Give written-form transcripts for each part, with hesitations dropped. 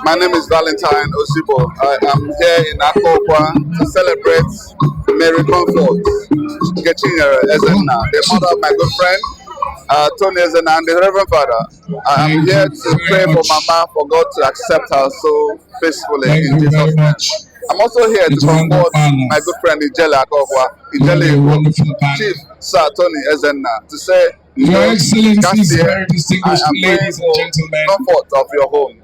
My name is Valentine Osibo. I am here in Akokwa to celebrate Mary Comfort Nkechinyere Ezenna, the mother of my good friend, Tony Ezenna, and the Reverend Father. I am Thank here you to very pray for much. Mama, for God to accept her so faithfully Thank in you very Jesus' name. much. I'm also here to It's wonderful comfort my honor. good friend Ijele Akokwa, You are Ijele a Igbo, wonderful Chief panel. Sir Tony Ezenna, to say, Your no, Excellencies, Cassie, very I distinguished am praying ladies and for gentlemen, comfort of your home.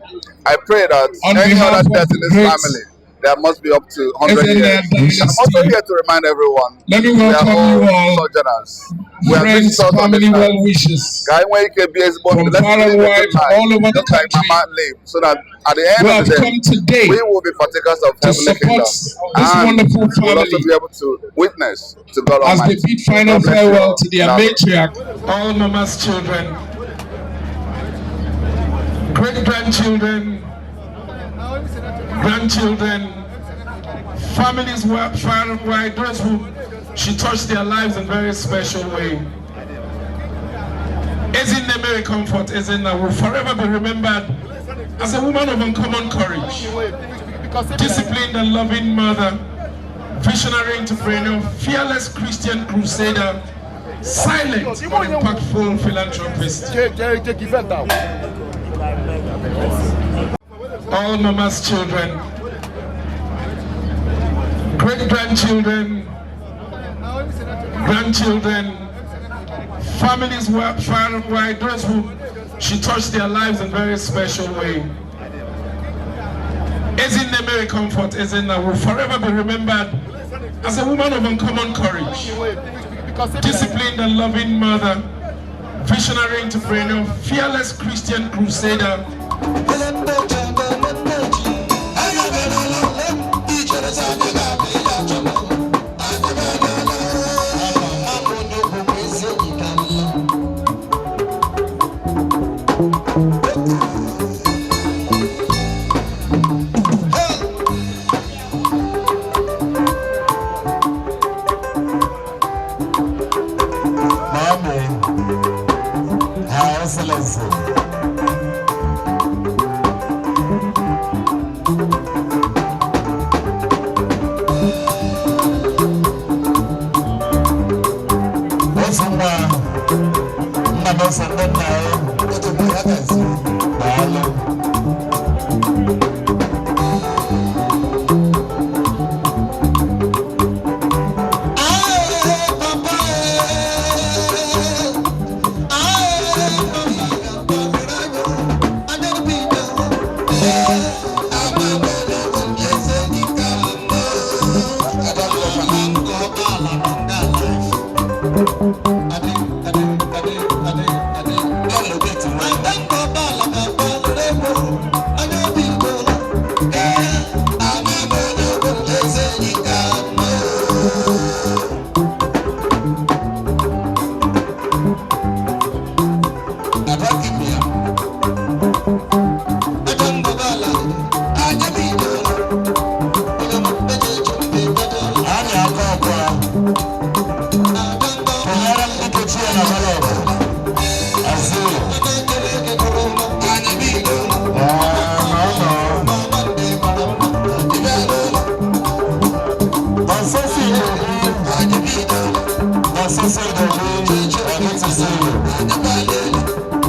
I pray that on any behalf other of death the in this great family, there must be up to 100 Ezenna years. And I'm also dynasty, here to remind everyone, let me we are welcome all you all, sojourners. We are friends, visitors on this family, earth. well wishers Ka anyị nwee ike bie ezigbo ndụ. from Let's far and live a good wide, life, all over the just like country, Mama lived, so that at the end who of have the day, come today we will be partakers of to heavenly support kingdom, this and wonderful we'll also family be able to witness to God as they Almighty. bid final God bless you farewell all. to their Daalụ. matriarch. All Mama's children, great grandchildren, grandchildren, families far and wide, those who she touched their lives in very special way. Ezinne Mary Comfort Ezenna will forever be remembered as a woman of uncommon courage, disciplined and loving mother, visionary entrepreneur, fearless Christian crusader, silent but impactful philanthropist. All Mama's children, great grandchildren, grandchildren, families far and wide, those who she touched their lives in very special way. Ezinne Mary Comfort Ezenna will forever be remembered as a woman of uncommon courage, disciplined and loving mother, visionary entrepreneur, fearless Christian crusader. Mommy, Her Excellency, otu nwa nna m ose ndị nna ya daalụ. Anyị aka ọkwa tụnyere m dike chi ya na bọlọbụ azụ. Good to see you.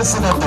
Ndị Senate.